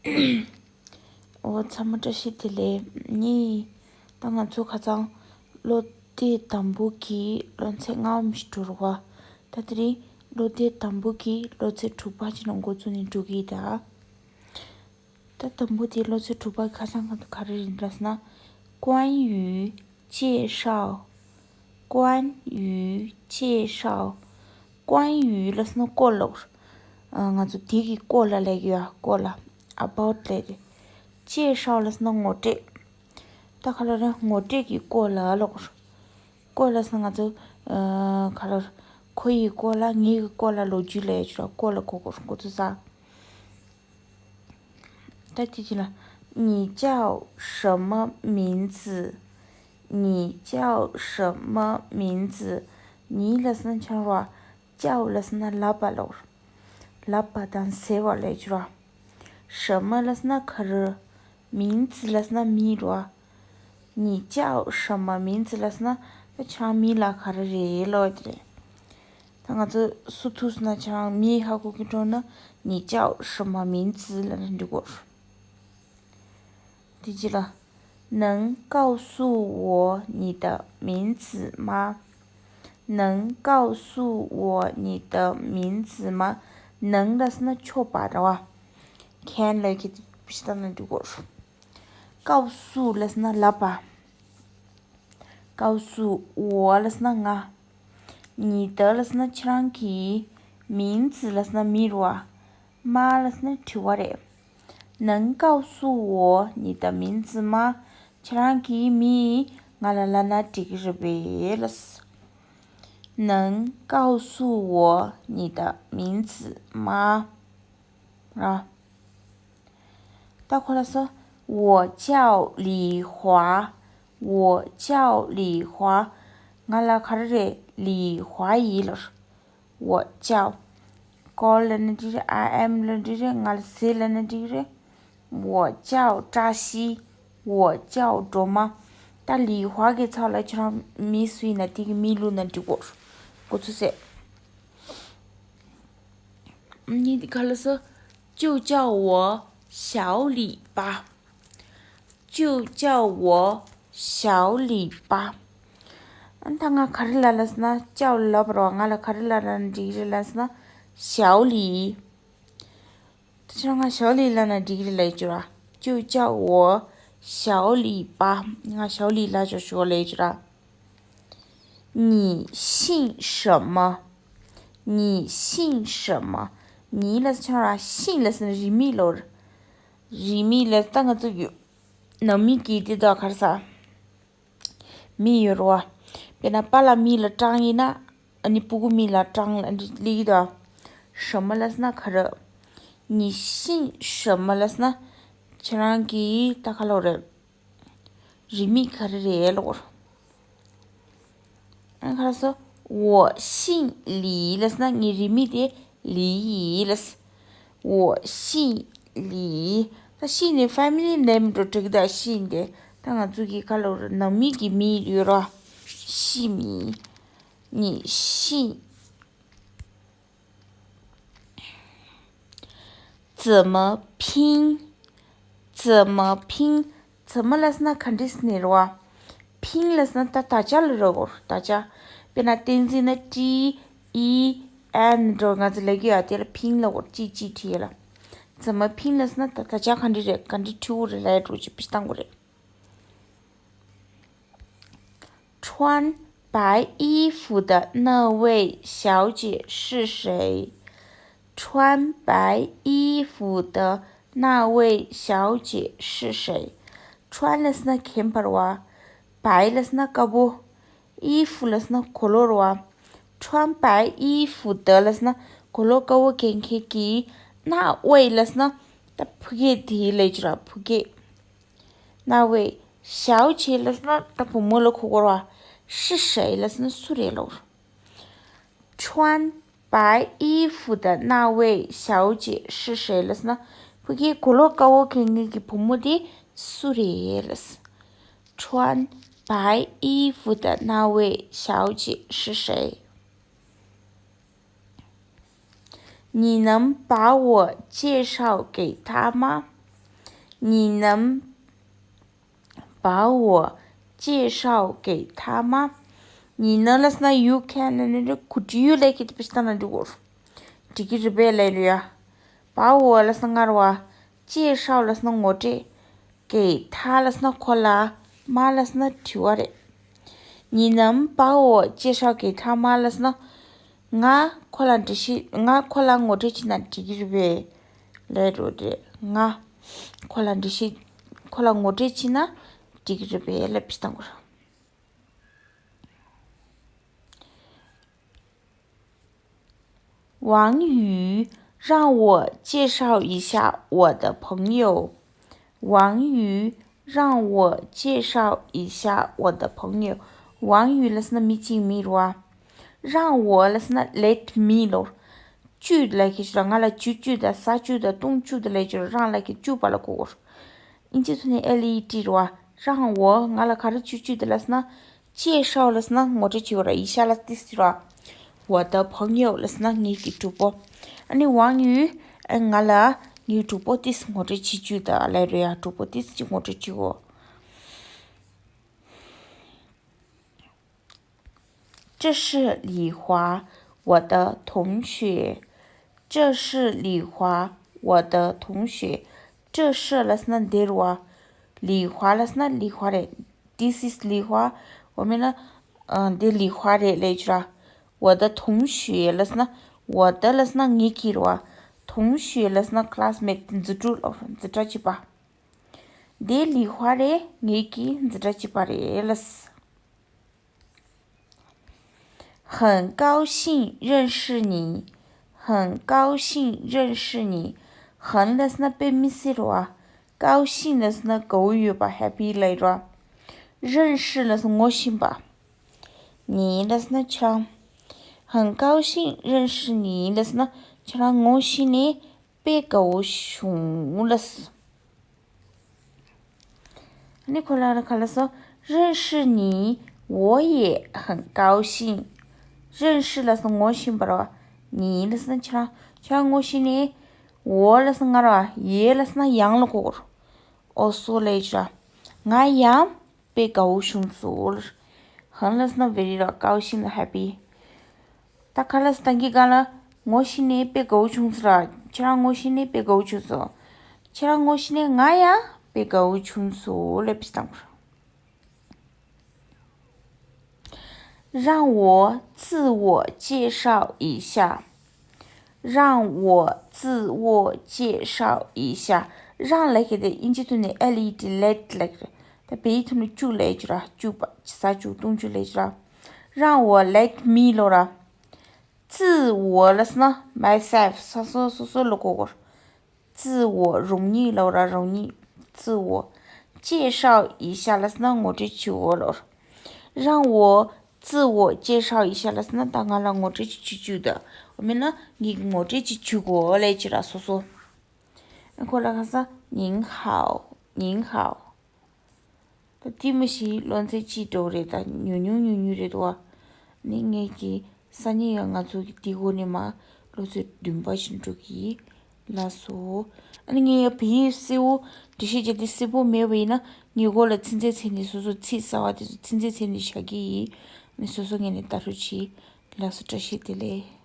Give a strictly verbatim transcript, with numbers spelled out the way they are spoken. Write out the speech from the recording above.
འོ་ཚང་མ་བཀྲ་ཤིས་བདེ་ལེགས། ནི་ད་ང་ཚོ་ཁ་སང་སློབ་དེབ་དང་པོ་གི་སློབ་ཚན་ལྔ་པ་ཞིག་འགྲོ་རུ་བ། ད་དེ་རིང་སློབ་དེབ་དང་པོ་གི་སློབ་ཚན་དྲུག་པ་ཅིག་ནང་འགོ་བཙུགས་ནས་འགྲོ་གི་ཡིན་ད། ད་དང་པོ་དེ་སློབ་ཚན་དྲུག་པ་ཁ་སང་ང་ཚོ་ག་རེ་རེད་ལབ་ན། 关于介绍། 关于介绍། 关于ལབ་ན་སྐོར་ལ། ཨ། ང་ཚོ་དེ་གི་སྐོར་ལ་ལབ་ཀྱི་ཡོད། སྐོར་ལ། about ལབ་རེད། 介绍ལབ་ན་ངོ་སྤྲོད། ད་ག་ལ་རེད། ངོ་སྤྲོད་ཀྱི་སྐོར་ལ་ལབ་དགོས། སྐོར་ལབ་ན་ང་ཚོ། ཨ། ག་ལ་རེད། ཁོ་ཡི་སྐོར་ལ། ངའི་གི་སྐོར་ལ། ལོ་རྒྱུས་ལབ་ཡ་ཅིག་ར། སྐོར་ལ་གོ་དགོས། འགོ་ཚུགས་ས། ད་དེ་ཅི་ལ། 你叫什么名字། 你叫什么名字། 你ལབ་ན་ཁྱེད་རང་ར། 叫ལབ་ན་ལབ་པ་ལོ། ལབ་པ་དང་ཟེར་བ་ལབ་ཀྱི་ར། 什么ལབ་ན་ག་རེ། 名字ལབ་ན་མིང་ར། 你叫什么名字ལབ་ན་ད་ཁྱེད་རང་མིང་ལ་ག་རེ་རེད་ལབ་དེ་རེད། ད་ང་ཚོ་སུ་ཐུག་སོང་ན་ཁྱེད་རང་མིང་ཧ་གོ་གི་འགྲོ་ན། 你叫什么名字ལབ་ན་འགྲིག་གོ། དེ་ཅི་ལ། 能告诉我你的名字吗། 能告诉我你的名字吗། 能ལབ་ན་ཆོག་པ་ར་བ། can ལབ་ཀྱི་ཕྱི་ལྟར་ན་འགྲིག་གོ། 告诉ལབ་ན་ལབ་པ། 告诉我ལབ་ན་ང་། 你的ལབ་ན་ཁྱེད་རང་གི། 名字ལབ་ན་མིང་ར། 吗ལབ་ན་དྲི་བ་རེད། 能告诉我你的名字吗། ཁྱེད་རང་གི་མིང་ང་ལ་ལབ་ན་འགྲིག་གི་རེད་པས་ལབ། 能告诉我你的名字吗། ར། ད་ཁོ་ལ་སོ། 我叫李华། 我叫李华། ང་ལ་ག་རེ་རེད། 李华ཡིན་ལབ། 我叫། call ལབ་ན་འགྲིག་རེད། I am ལབ་ན་འགྲིག་རེད། ང་ལ་ཟེར་ལབ་ན་འགྲིག་རེད། 我叫扎西། 我叫卓玛། ད་李华གི་ཚབ་ལ་ཁྱེད་རང་མིང་སུ་ཡིན་ན་དེ་གི་མིང་བླུགས་ན་འགྲིག་གོ། འགོ་ཚུགས་སེ། ནི་དེ་ག་ལ་སོ། 就叫我小李吧། 就叫我小李吧། ཨ་ད་ང་ག་རེ་ལབ་ལབ་ན། 叫ལབ་པ་ར་བ། ང་ལ་ག་རེ་ལབ་ན་འགྲིག་རེད་ལབ་ན། 小李། ད་ཁྱེད་རང་ང་小李ལབ་ན་འགྲིག་རེད་ལབ་ཀྱི་ར། 就叫我小李吧། ང་小李ལབ་ཆོག་ཆོག་ལབ་ཀྱི་ར། 你姓什么། 你姓什么། 你ལབ་ས་ཆ་ར། 姓ལབ་ས་ན་རིགས་མིང་ལོ། རིགས་མིང་ལབ་ད་ང་ཚོ་ཡོད། ནང་མི་གི་དེ་དག་གར་ས། མིང་ཡོད་རེད་བ། དཔེར་ན་པཱ་ལགས་མིང་ལ་ཀྲང་ཡིན་ན། ཨ་ནི་སྤུ་གུ་མིང་ལ་ཀྲང་ལབ་ཀྱི་འདུག་བ། 什么ལབ་ས་ན་ག་རེ། 你姓什么ལབ་ས་ན། ཁྱེད་རང་གི་ད་ག་ལོ་རེད། རིགས་མིང་ག་རེ་རེད་ལབ་དགོས། ཨ་ཁ་སོ། 我姓李ལབ་ས་ན་ངའི་རིགས་མིང་དེ་ལི་ཡིན་ལབ། 我姓李། ད་ཤིང་ནི་family name འགྲོ་འགྲིག་ད། ཤིང་དེ་ད་ང་ཚོ་གི་ག་ལོ་རེད། ནང་མི་གི་མིང་ཡོད་ར། ཤི་མི། 你姓怎么拼？怎么拼？ 怎么ལབ་ས་ན་ག་འདྲས་ཟེར་ནི་རེད་བ། 拼ལབ་ས་ན་ད་དག་ཆ་ལ་རེད་བ། དག་ཆ། དཔེར་ན་བསྟན་འཛིན་ན་T E N འགྲོ། ང་ཚོ་ལབ་ཀྱི་ཡོད་དེ་ལ་拼ལབ་བ། ཅི་ཅི་ཁྲི་ལ། 怎么拼ལབ་ས་ན་ད་དག་ཆ་ག་འདྲས་རེད། ག་འདྲས་ཁྲི་བོ་རེད་ལབ་ཡ་འགྲོ་ཅི་ཕི་སྟངས་གོ་རེད། 穿白衣服的那位小姐是谁？穿白衣服的那位小姐是谁？ 穿ལབ་ས་ན་གྱོན་པ་རེད་བ། 白ལབ་ས་ན་དཀར་པོ། 衣服ལབ་ས་ན་གོས་ལོག་རེད་བ། 穿白衣服的ལབ་ས་ན་གོས་ལོག་དཀར་པོ་གྱོན་མཁན་གྱི། 那位ལབ་ས་ན་ད་ཕ་གི་དེ་ལབ་ཀྱི་ར། ཕ་གི། 那位小姐ལབ་ས་ན་ད་བུ་མོ་ལ་གོ་དགོས་ར། 是谁ལབ་ས་ན་སུ་རེད་ལབ། 穿白衣服的那位小姐是谁ལབ་ས་ན། ཕ་གི་གོས་ལོག་དཀར་པོ་གྱོན་མཁན་གྱི་བུ་མོ་དེ་སུ་རེད་ལབ། 穿白衣服的那位小姐是谁？ 你能把我介绍给她吗？你能把我介绍给他吗？你能 ལབ་ན་you can ནི་could you ལབ་ཀྱི་དེ་བྱས་ན་འགྲིག་གོ། འགྲིག་གི་རེད་པས་ལབ་རེད་ཡ། 把我 ལབ་ན་ང་རེད་བ། 介绍 ལབ་ན་ངོ་སྤྲོད། 给他 ལབ་ན་ཁོ་ལ། 吗 ལབ་ན་དྲི་བ་རེད། 你能把我介绍给他吗 ལབ་ན། ང་ཁོ་ལ་འགྲེལ་བཤད། ང་ཁོ་ལ་ངོ་སྤྲོད་བྱས་ན་འགྲིག་གི་རེད་པས་ལབ་རེད། ང་ཁོ་ལ་འགྲེལ་བཤད། ཁོ་ལ་ངོ་སྤྲོད་བྱས་ན་འགྲིག་གི་རེད་པས་ལབ་ཅིག་བཏང་དགོས། 王宇让我介绍一下我的朋友。 王宇让我介绍一下我的朋友。 王宇 ལབ་ན་མི་གཅིག་མིང་རེད་བ། 让我 ལབ་ན་let me ལབ། 介 ལབ་ཀྱི་ཞིག་ལ་ང་ལ་བཅུག་བཅུག་དང་ཟ་བཅུག་དང་བཏུང་བཅུག་དང་ལབ་ཀྱི་རེད། 让 ལབ་ཀྱི་བཅུག་པ་ལ་གོ་གོ། ཨིན་ཇི་ཐོག་ནས་L E T རེད་བ། 让我 ང་ལ་ག་རེ་བཅུག་བཅུག་དང་ལབ་ན། 介绍 ལབ་ན་ངོ་སྤྲོད་བྱེད་པ་རེད། 一下 ལབ་ཏིས་ཟེར་བ། 我的朋友 ལབ་ན་ངའི་གི་གྲོགས་པོ། ཨ་ནི་王宇 ཨ་ང་ལ་ངའི་གྲོགས་པོ་ཏིས་ངོ་སྤྲོད་བྱེད་བཅུག་དང་ལབ་རེད་ཡ། གྲོགས་པོ་ཏིས་ཅིག་ངོ་སྤྲོད་བྱེད་གོ། 这是李华，我的同学。这是李华，我的同学。这是 ལབ་ན་འདི་རེད་བ། 李华 ལབ་ན་ལི་ཧྭ་རེད། This is 李华། འོ་མིན་ན། ཨ། འདི་ལི་ཧྭ་རེད་ལབ་ཀྱི་རེད། 我的同学 ལབ་ན། 我的 ལབ་ན་ངའི་གི་རེད་བ། 同学 ལབ་ན་classmate། འཛིན་གྲོགས་ལབ། འཛིན་གྲྭ་གཅིག་པ། འདི་ལི་ཧྭ་རེད། ངའི་གི་འཛིན་གྲྭ་གཅིག་པ་རེད་ལབ། 很高兴认识你。很高兴认识你。 很 ལབ་ན་དཔེ་མི་སྲིད་རེད་བ། 高兴 ལབ་ན་དགའ་བོ་ཡོད་པ། happy ལབ་རེད་བ། 认识 ལབ་ན་ངོ་ཤེས་པ། 你 ལབ་ན་ཁྱེད་རང་། 很高兴认识你 ལབ་ན་ཁྱེད་རང་ངོ་ཤེས་ནས་དཔེ་དགའ་བོ་བྱུང་ལབ། ཨ་ནི་ཁོ་ལ་ག་ལབ་སོང་། 认识你我也很高兴། 认识 ལབ་ན་ངོ་ཤེས་པ་རེད་བ། 你 ལབ་ན་ཁྱེད་རང་། ཁྱེད་རང་ངོ་ཤེས་ནས། 我 ལབ་ན་ང་རེད་བ། 也 ལབ་ན་ཡང་ལ་གོ་གོ། ཨོ་སོ་ལབ་ཀྱི་རེད། ང་ཡང་དཔེ་དགའ་བོ་བྱུང་སོང་ལབ། 很 ལབ་ན་very རེད། 高兴 ལབ་ན་happy། ད་ག་ལབ་སོང་། ད་གིན་ག་ལབ། ངོ་ཤེས་ནས་དཔེ་དགའ་བོ་བྱུང་སོང་ར། ཁྱེད་རང་ངོ་ཤེས་ནས་དཔེ་དགའ་བོ་བྱུང་སོང་། ཁྱེད་རང་ངོ་ཤེས་ནས་ང་ཡང་དཔེ་དགའ་བོ་བྱུང་སོང་ལབ་ཅིག་བཏང་དགོས། 让我自我介绍一下。 让我自我介绍一下。 让 ལབ་ཀྱི་དེ་ཨིན་ཇི་ཐོག་ནས་L E T let ལབ་ཀྱི་རེད། ད་བོད་ཡིག་ཐོག་ནས་བཅུག་ལབ་ཀྱི་རེད། བཅུག་པ། ཟ་བཅུག་བཏུང་བཅུག་ལབ་ཀྱི་རེད། 让我 let me ལབ་ར། 自我 ལབ་ན་myself། སོ་སོ་སོ་སོ་ལ་གོ་གོ། 自我 རང་ཉིད་ལབ་ར། རང་ཉིད། 自我介绍一下 ལབ་ན་ངོ་སྤྲོད་བྱེད་གོ་ལབ། 让我自我介绍一下 ལབ་ན་ད་ང་ལ་ངོ་སྤྲོད་ཅིག་བྱེད་བཅུག་དང་། འོ་མིན་ན་ངས་ངོ་སྤྲོད་ཅིག་བྱེད་གོ་ལབ་ཀྱི་ར། སོ་སོ། ཁོ་ལ་ག་ས། 您好། 您好། ད་དེ་མི་ཤེས། སློབ་ཚན་གཅིག་འགྲོ་རེད། ད་ཉུང་ཉུང་ཉུང་ཉུང་རེད་འདུག་བ། ནི་ངས་ཀྱི་སང་ཉིན་ཡང་ང་ཚོ་གི་དེ་སྒོ་ནས་མ་སློབ་ཚན་བདུན་པ་ཞིག་འགྲོ་གི། ལགས་སོ། ཨ་ནི་ངས་ཡ་བོད་ཡིག་གསལ་བོ་འགྲེལ་བཤད་རྒྱག་དེ་གསལ་པོ་མེད་པ་ཡིན་ན་ངས་འོག་ལ་ཚིག་མཛོད་བཙལ་ནས། སོ་སོ་ཚིག་གསར་བ་དེ་ཚོ་ཚིག་མཛོད་བཙལ་ནས་བཞག་གི་ཡིན། ཨ་ནི་སོ་སོ་ངོས་ནས་ལྟ་རོགས་གྱིས། ལགས་སོ། བཀྲ་ཤིས་བདེ་ལེགས།